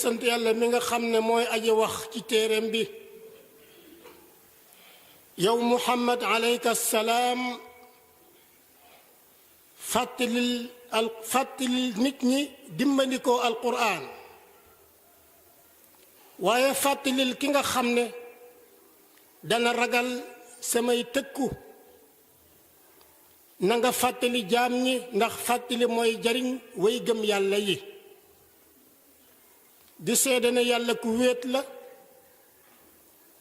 sant yàlla mi nga xam ne mooy aji wax ci téereem bi yow Muhammad alayka salaam fàttalil nit ñi dimbandikoo alquran waaye fàttalil ki nga xam ne dana ragal samay tëkku na nga fàttali jaam ñi ndax fàttali mooy jariñ way gëm yàlla yi di seede ne yàlla ku wéet la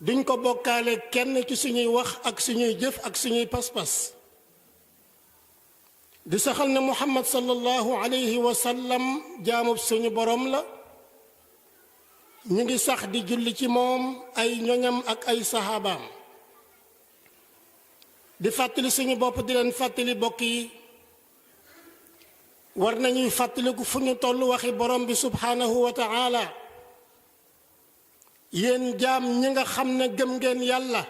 duñ ko bokkaale kenn ci suñuy wax ak suñuy jëf ak suñuy pas-pas di saxal ne Muhammad sallallahu alayhi wa sallam jaamub suñu borom la ñu ngi sax di julli ci moom ay ñoñam ak ay sahabaam di fàttali suñu bopp di leen fàttali bokk yi war nañuy fàttaliku fu ñu toll waxi borom bi subhanahu wa ta'ala yéen jaam ñi nga xam ne gëm ngeen yàlla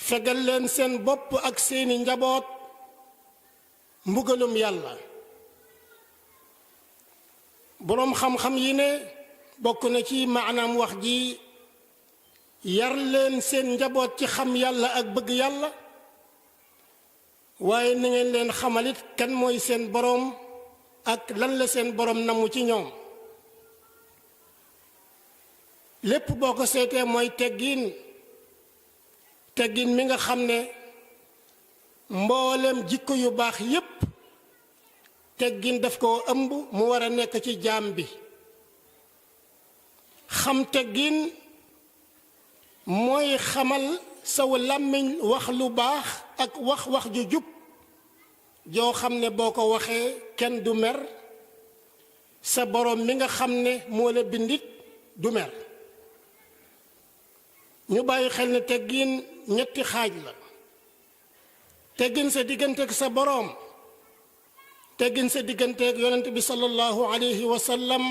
fegal leen seen bopp ak seeni njaboot mbugalum yàlla boroom xam-xam yi ne bokk na ci maanaam wax ji yar leen seen njaboot ci xam yàlla ak bëgg yàlla waaye na ngeen leen xamalit kan mooy seen boroom ak lan la seen boroom namu ci ñoom lépp boo ko seetee mooy teggin mi nga xam ne mboolem jikko yu baax yépp teggin daf koo ëmb mu war a nekk ci jaam bi xam teggin mooy xamal saw làmmiñ wax lu baax ak wax ju jub joo xam ne boo ko waxee kenn du mer sa boroom mi nga xam ne moo la bindit du mer ñu bàyyi xel ne teggin ñetti xaaj la teggin sa digganteeg sa boroom teggin sa digganteeg yonent bi sallallahu alayhi wa sallam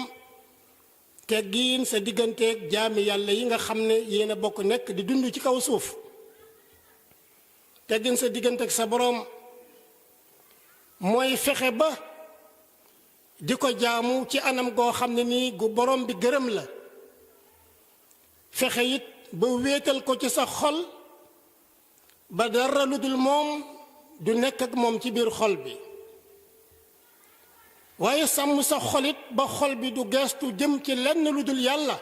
teggin sa digganteeg jaami yàlla yi nga xam ne yéen a bokk nekk di dund ci kaw suuf teggin sa digganteeg sa boroom mooy fexe ba di ko jaamu ci anam goo xam ne nii gu boroom bi gërëm la fexe it ba wéetal ko ci sa xol ba dara lu dul moom du nekk ak moom ci biir xol bi waaye sàmm sa xolit ba xol bi du geestu jëm ci lenn lu dul yàlla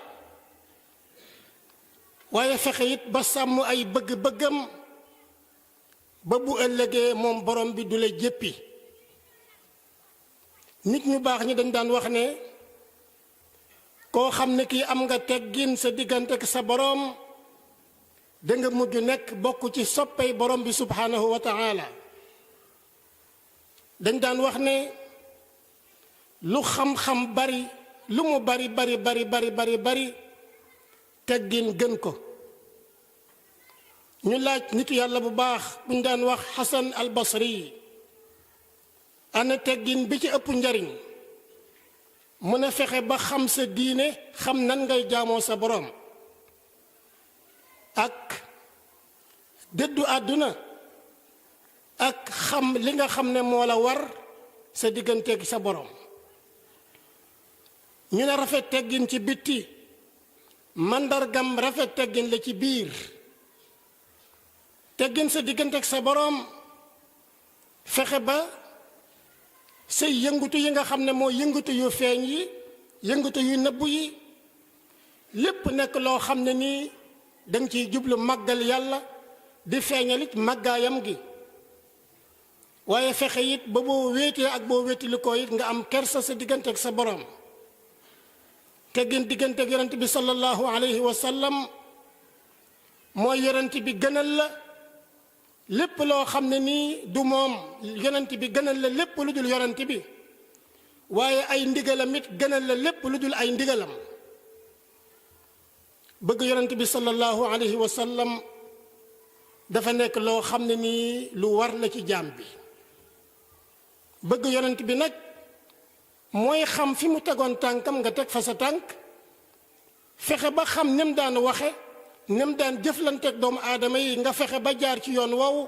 waaye fexe it ba sàmm ay bëgg-bëggam ba bu ëllëgee moom borom bi du la jéppi nit ñu baax ñi dañ daan wax ne koo xam ne kii am nga teggin sa diggante ak sa boroom danga mujj nekk bokk ci soppey borom bi subhanahu wa ta'ala dañ daan wax ne lu xam-xam bari lu mu bari teggin gën ko ñu laaj nitu yàlla bu baax buñ daan wax Xasan al Basri ana teggin bi ci ëpp njariñ mu ne fexe ba xam sa diine xam nan ngay jaamoo sa boroom ak dëddu àdduna ak xam li nga xam ne moo la war sa digganteeg sa boroom ñu ne rafet teggin ci bitti mandargam rafet teggin la ci biir teggin sa digganteeg sa boroom fexe ba say yëngutu yi nga xam ne moo yëngutu yu feeñ yi yëngutu yu nëbbu yi lépp nekk loo xam ne nii danga ciy jublu màggal yàlla di feeñalit màggaayam gi waaye fexe it ba boo wéetee ak boo wéetili ko it nga am kersa sa diggante ak sa boroom teggin diggante ak yonent bi sallallahu alayhi wa sallam mooy yonent bi gënal la lépp loo xam ne nii du moom yonent bi gënal la lépp lu dul yonent bi waaye ay ndigalam it gënal la lépp lu dul ay ndigalam bëgg yonent bi sallallahu alayhi wa sallam dafa nekk loo xam ne nii lu war la ci jaam bi bëgg yonent bi nag mooy xam fi mu tegoon tànkam nga teg fa sa tànk fexe ba xam ni mu daan waxe ni mu daan jëflanteeg doomu aadama yi nga fexe ba jaar ci yoon woowu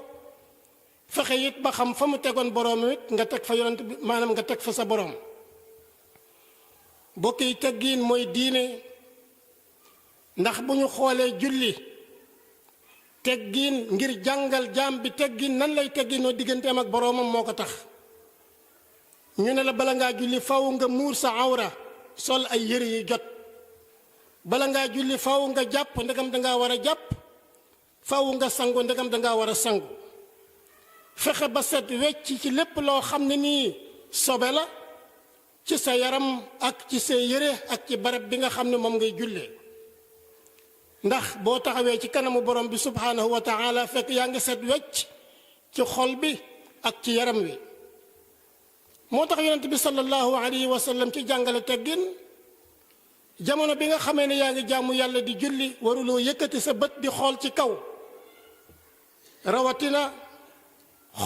fexe it ba xam fa mu tegoon boroom it nga teg fa yonent bi maanaam nga teg fa sa boroom bokk yi teggiin mooy diine ndax bu ñu xoolee julli teggiin ngir jàngal jaam bi teggiin nan lay teggiinoo digganteem ak boroomam moo ko tax ñu ne la bala ngaa julli faw nga muur sa awra sol ay yëre yi jot bala ngaa julli faw nga jàpp ndegam dangaa war a jàpp faw nga sangu ndegam dangaa war a sangu fexe ba set wecc ci lépp loo xam ne nii sobe la ci sa yaram ak ci sa yëre ak ci barab bi nga xam ne moom ngay jullee ndax boo taxawee ci kanamu borom bi subhanahu wa taala fekk yaa ngi set wecc ci xol bi ak ci yaram wi moo tax yonent bi sallallahu alayhi wa sallam ci jàngale teggin jamono bi nga xamee ne yaa ngi jaamu yàlla di julli waruloo yëkkati sa bët di xool ci kaw rawatina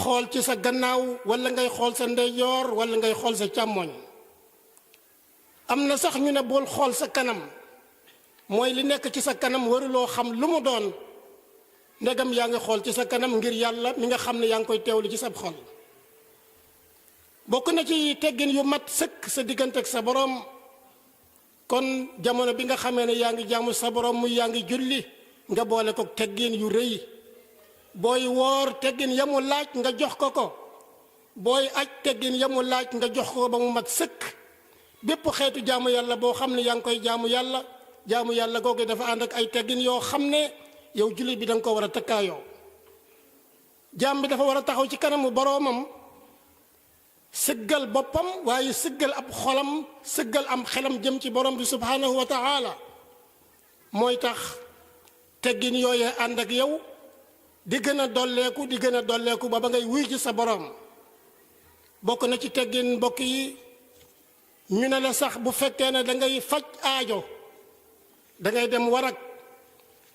xool ci sa gannaaw wala ngay xool sa ndeyjoor wala ngay xool sa càmmoñ am na sax ñu ne bul xool sa kanam mooy li nekk ci sa kanam waruloo xam lu mu doon ndegam yaa ngi xool ci sa kanam ngir yàlla mi nga xam ne yaa ngi koy teewlu ci sa xol bokk na ci teggin yu mat sëkk sa diggante ak sa boroom kon jamono bi nga xamee ne yaa ngi jaamu sa boroom muy yaa ngi julli nga boole ko teggin yu rëy booy woor teggin yamu laaj nga jox ko ko booy aj teggin yamu laaj nga jox ko ba mu mat sëkk bépp xeetu jaamu yàlla boo xam ne yaa ngi koy jaamu yàlla googu dafa ànd ak ay teggin yoo xam ne yow jullit bi da nga ko war a takkaayoo jaam bi dafa war a taxaw ci kanamu boroomam sëggal boppam waaye sëggal ab xolam sëggal am xelam jëm ci borom bi subhanahu wa taala mooy tax teggin yooyee ànd ak yow di gën a dolleeku ba ba ngay wuy ci sa borom bokk na ci teggin mbokk yi ñu ne la sax bu fekkee ne da ngay faj aajo da ngay dem warak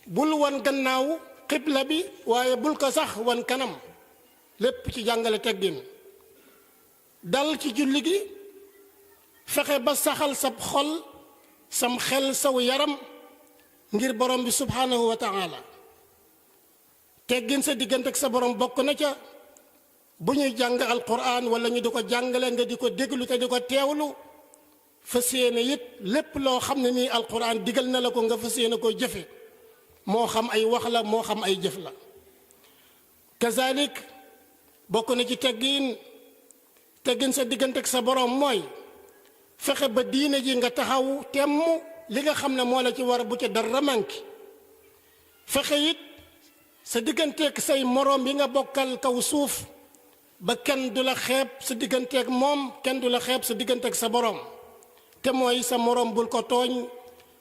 bul wan gannaaw xibla bi waaye bul ko sax wan kanam lépp ci jàngale teggin dal ci julli gi fexe ba saxal sab xol sam xel saw yaram ngir borom bi subhanahu wa taala teggin sa diggante ak sa borom bokk na ca bu ñuy jàng alquran wala ñu di ko jàngale nga di ko déglu te di ko teewlu fas yéene it lépp loo xam ne nii alquran digal na la ko nga fas yéene koo jëfe moo xam ay wax la moo xam ay jëf la kazalik bokk na ci teggin sa diggante ak sa borom mooy fexe ba diine ji nga taxaw temm li nga xam ne moo la ci war bu ca dara manki fexe it sa digganteeg say moroom yi nga bokkal kaw suuf ba kenn du la xeeb sa digganteeg moom kenn du la xeeb sa digganteeg sa borom te mooy sa moroom bul ko tooñ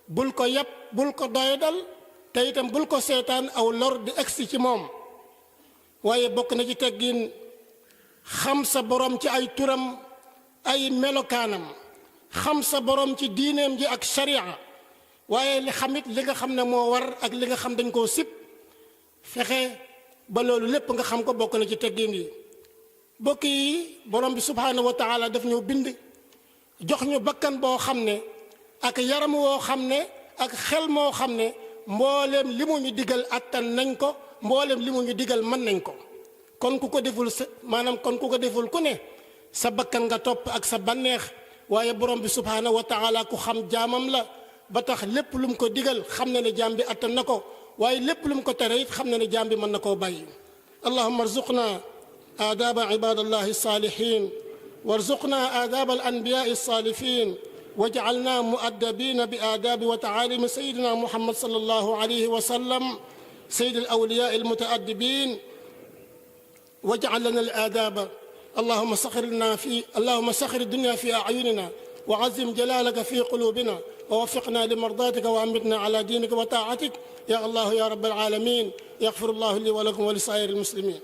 bul ko yab bul ko doyadal te itam bul ko seetaan aw lor di egsi ci moom waaye bokk na ci teggin xam sa borom ci ay turam ay melokaanam xam sa borom ci diineem ji ak sharia waaye li xamit li nga xam ne moo war ak li nga xam dañ koo sib fexe ba loolu lépp nga xam ko bokk na ci teggin yi. bokk yi borom bi subhaanahu wa taala daf ñu bind jox ñu bakkan boo xam ne ak yaram woo xam ne ak xel moo xam ne mbooleem li mu ñu digal attan nañ ko, mbooleem li mu ñu digal mën nañ ko. kon ku ko deful kon ku ko deful ku ne sa bakkan nga topp ak sa banneex, waaye borom bi subhaanahu wa taala ku xam jaamam la ba tax lépp lu mu ko digal xam na ne jaam bi attan na ko, waaye lépp lu mu ko tere it xam na ne jaam bi mën na koo bàyyi. allahumma arzuqna aadaaba ibadallahi salihin warzuqna aadaaba al anbiyaai salifin waj'alna mu'addabina bi aadaabi wa ta'aalimi sayyidina muhammad sallallahu alayhi wa sallam sayyid al awliyaa al muta'addibin واجعل لنا الآداب. اللهم سخر الدنيا في أعيننا وعزم جلالك في قلوبنا ووفقنا لمرضاتك وأمتنا على دينك وطاعتك يا الله يا رب العالمين. يغفر الله لي ولكم ولسائر المسلمين.